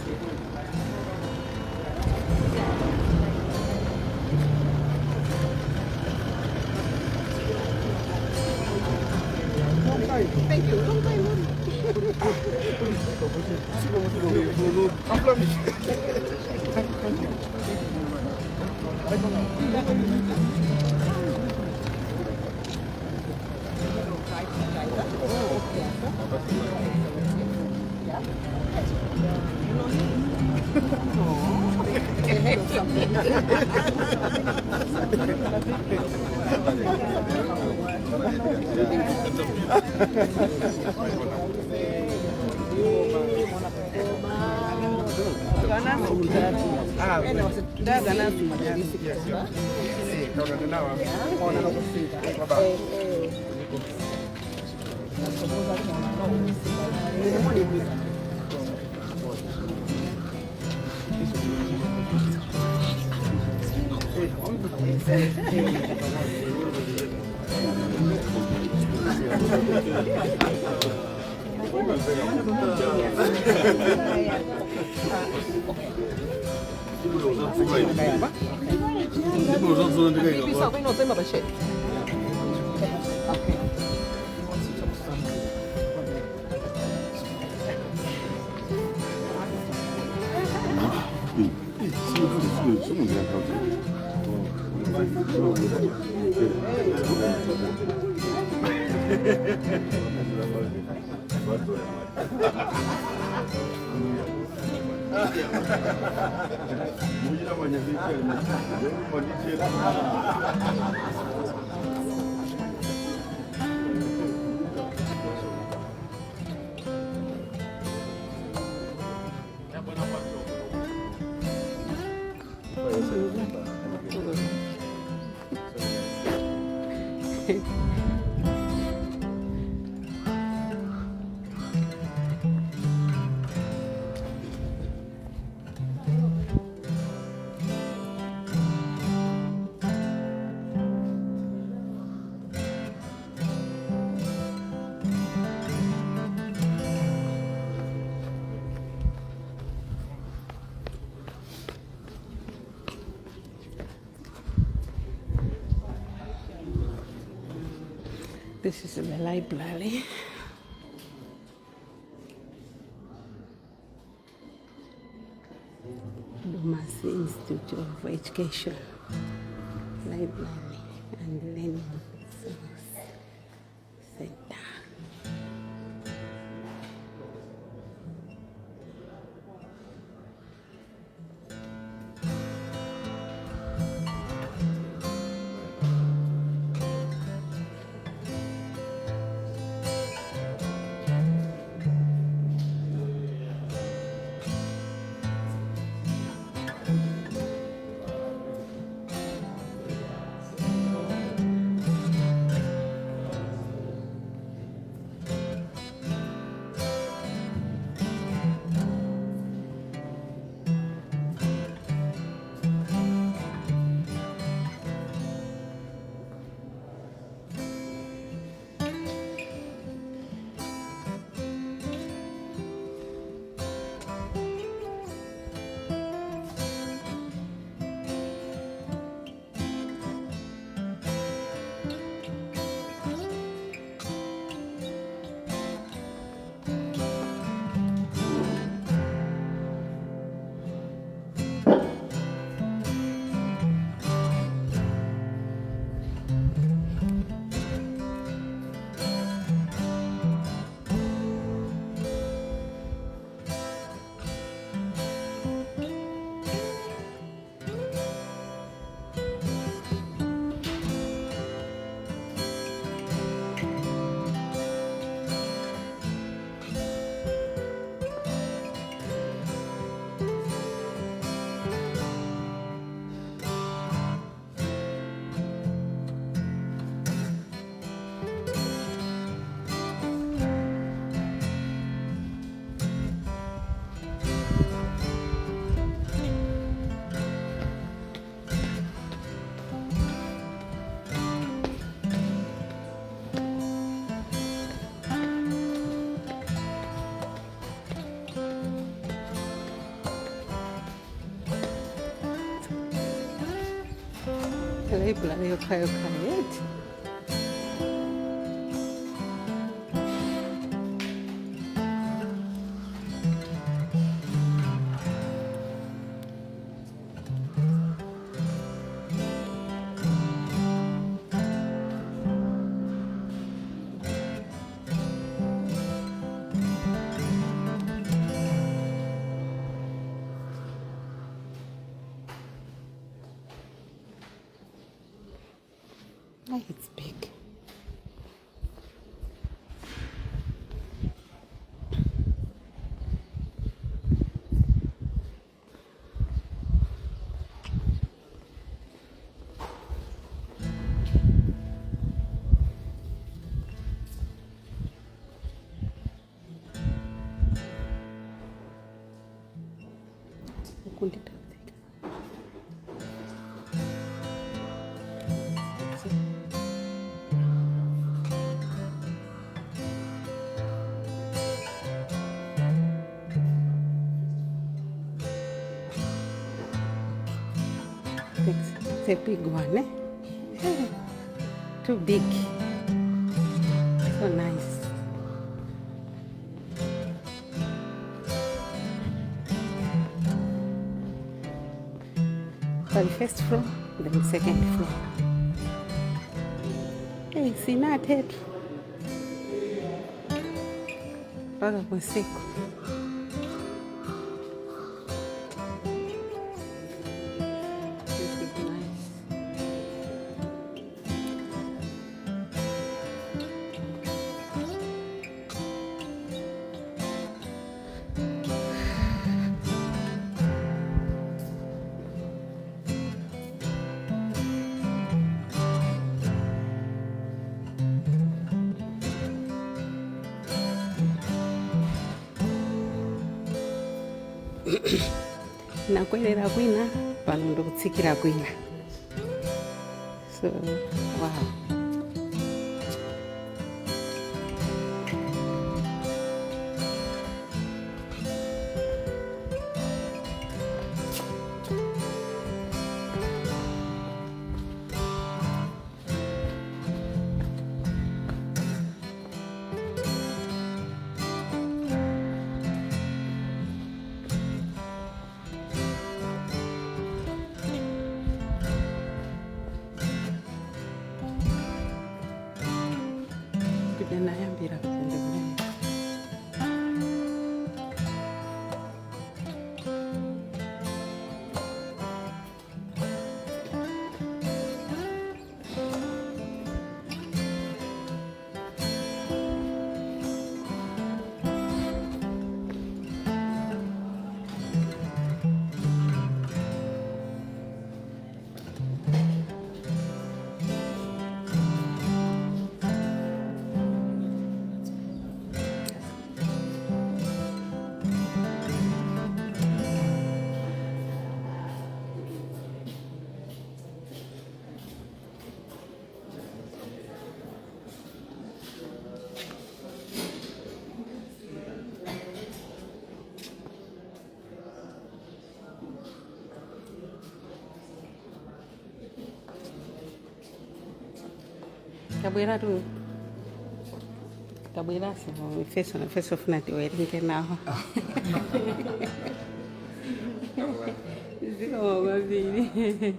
Thank you. Long time no. This is the library. Domasi Institute of Education Library and Learning Resource Center. Library yokhayokha yeti. Like it's big. Ukunditafika. It's a big one, eh? Hey, too big. So nice. But first floor, then second floor. Hey, sinathethu. Mpaka kusiku. This is nice. Nakwerera kwina, pano ndikutsikira kwina. So wow. Kuja nayambira kutende kumene. Tabwera tu, tabweraso ifeso nafeso funa tiwerenge nawo. Zikomo kwambiri.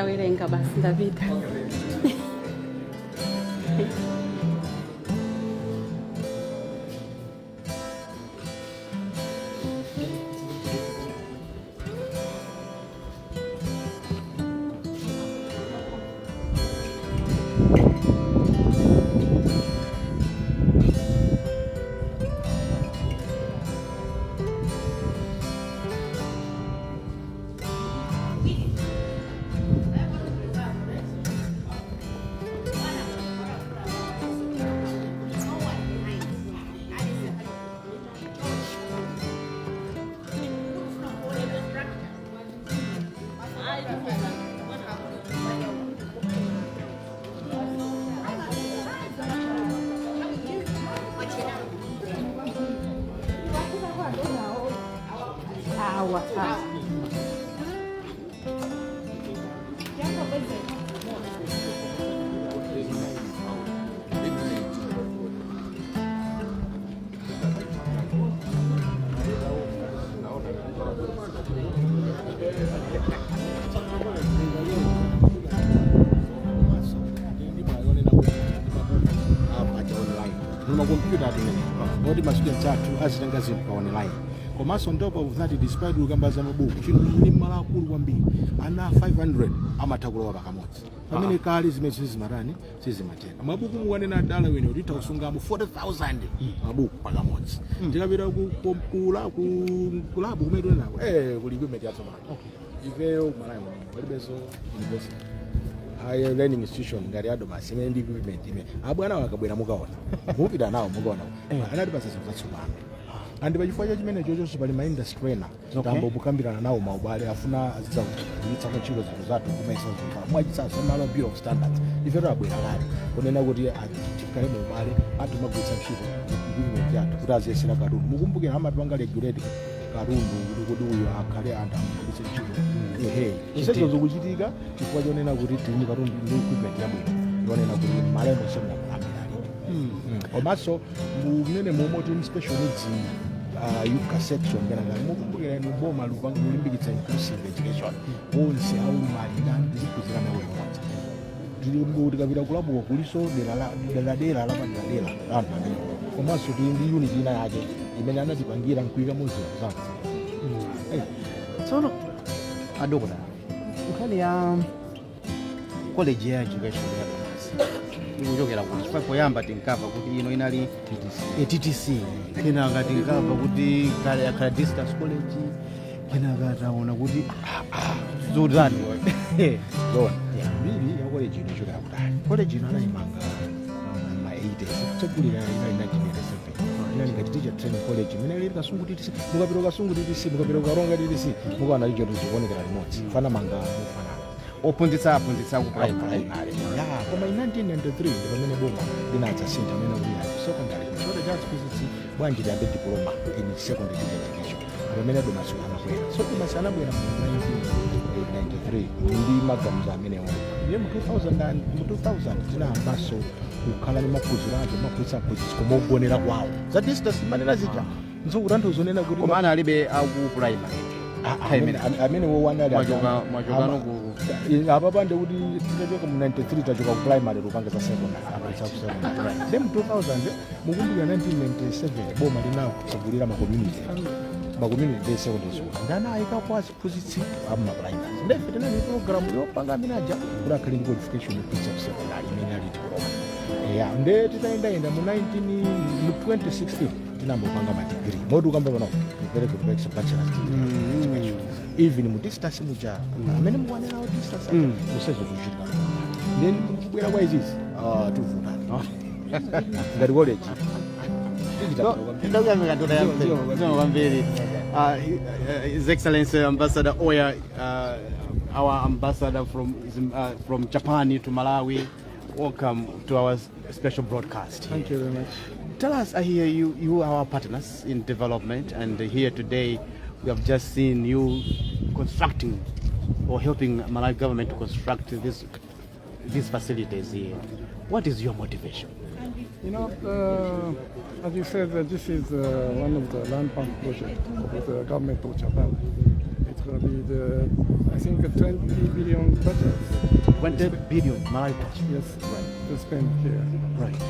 Ndawerenga basi, ndapita. Awa awa. Makompyuta atimene oti ma students athu azitenga zinthu pa online. Komanso on top of that, despite kukamba za mabuku, chino ndi malo akulu kwambiri, ana 500 amatha kulowa pakamodzi, pamene kale zimene sizimatani, sizimateka. Mabuku mukanena dala wene kuti itha kusungamo 40,000 mabuku pakamodzi. Tikapita ku lab kumene tinenako, kuli equipment yatsopano. Ifeyo kumalawi muno palibenso university, higher learning institution ngati ya Domasi imene ndi equipment imene abwana akabwera mukaona, mupita nawo mukaona, anati pasa zinthu zatsopano. And pachifukwa cha chimene chochonso pali ma industry ena tambo kukambirana nawo maubale, afuna azidzakuitsako ntchito zinthu zathu kumesa zinthu. Mwachitsanzo, malo Bureau of Standards, ife tabwera kale kunena kuti tikhale maubale athu, magwiritsa ntchito equipment yathu kuti aziyesera katundu. Mukumbukira amatipanga regulate katundu kuti uyu akhale anthu amagwiritse ntchito. Ehe, zonsezo zikuchitika chifukwa chonena kuti tili ndi katundu ndi equipment yabwino yonena kuti malo monse munakulamira alipo. Komanso mumene momwe tili special needs yuka section kenaka, mukumbukira inu boma lulimbikitsa inclusive education, onse aulumali ndani tiziphunzira nawo limodzi. Tikapita ku lab ko kuliso dera dera lapadera la anthu amene. Komanso tili ndi unit ina yake imene anatipangira nkuyikamo zinthu zathu. Tsono adokota, nkhani ya college ya education ya Domasi ikuchokera kuti? Chifukwa poyamba tinkamva kuti ino inali TTC, kenaka tinkamva kuti kale yakhala distance college, kenaka taona kuti zotani? Zona mbiri ya college ino ichokera kutali. College ino anayimanga ma 80s, kutsegulira inali 1987. Inali ngati teacher training college imene ili Kasungu TTC. Mukapita Kasungu TTC, mukapita Karonga TTC, mukaona icho zikuonekera limodzi, fanamanga mufanana. Ophunzitsa aphunzitsa ku primary. Primary ya. Koma in 1993 ndi pamene boma linadzasintha amene kuti ya secondary shortage aphunzitsi, bwanji tiyambe diploma in secondary teacher education? Pamene Domasi anabwera. So Domasi anabwera mu 1993 ndi maganizo amenewo. Ndiye mu 2000 mu 2000 tinayambanso kukhala ndi maphunziro ake, maphunzitsa aphunzitsi koma ogonera kwawo za distance manena zija nzokutanthauza zonena kuti Koma ana alibe aku primary. Amene wowanali Mwachokano ku apa pande kuti titachoka mu 93, tachoka ku primary lupanga za secondary, apalisa ku secondary. Then mu 2000, mukumbukira 1997 boma linakutsegulira ma community day secondary school, ndana ayikapo aziphunzitsi ama primary. Ndefe tinali program yopanga amene aja kuti akhale ndi qualification yophunzitsa ku secondary imene ali diploma ya. Nde titayendayenda mu 19 mu 2016 tinambopanga ma degree moti ukamba pano very good works, bachelor's degree in education, even mu distance muja amene mukuwanena distance aja musezo kuchitika. Then kubwera kwa izizi, tivutana ngati college. Ndakuyamika kwambiri. His Excellency Ambassador Oya, our ambassador from Japan to Malawi, welcome to our special broadcast. Thank you very much. Tell us, I hear you are our partners in development, and here today we have just seen you constructing or helping Malawi government to construct these facilities here. What is your motivation? As you said, this is one of the land bank project of the government of Japan. It's going to be the, I think, 20 billion budget. 20 billion Malawi kwacha. Yes, Right. to spend here. Right.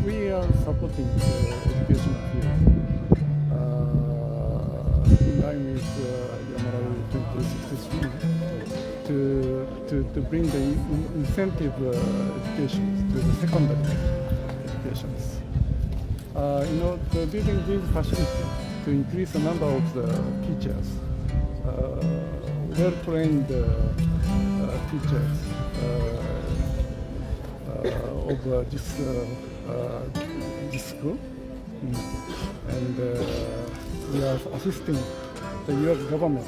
We are supporting the education field in line with your Malawi 2063 to bring the incentive education to the secondary educations. The building these facilities to increase the number of the teachers, well-trained teachers of this school. And we are assisting the U.S. government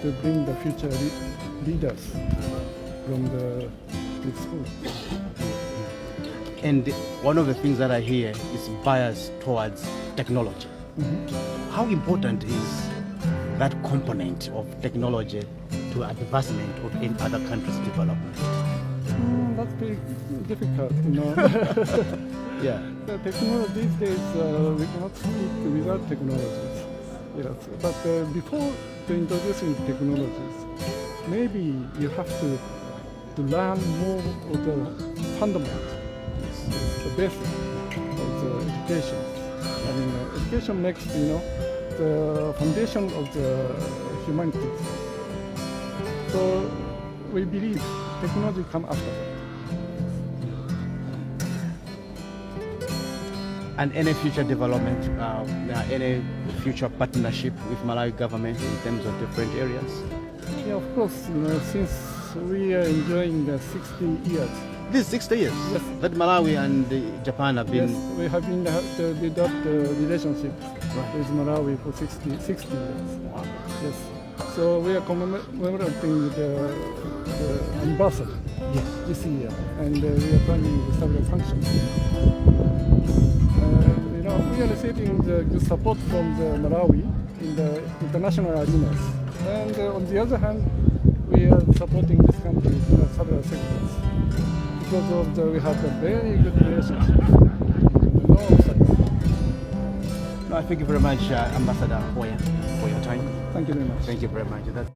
to bring the future leaders from this school. And one of the things that I hear is bias towards technology. How important is that component of technology to advancement of any other country's development? That's very difficult. The technology these days, we cannot speak without technologies. Yes, but before the introducing technologies, maybe you have to learn more of the fundamentals, the basic of the education. I mean, education makes the foundation of the humanities. So we believe technology come after that. And any future development, any future partnership with Malawi government in terms of different areas? Yeah, of course, since we are enjoying the 60 years. These 60 years Yes. that Malawi and Japan have been. Yes, we have been build up the relationship with Malawi for 60 years. Wow. Yes. So we are commemorating the anniversary this year, and we are planning several functions. We are receiving the good support from the Malawi in the international arenas, and on the other hand, we are supporting this country in several sectors because of the, we have a very good relationship. No obstacles. No, thank you very much, Ambassador Hoya, for your time. Thank you very much. Thank you very much. That's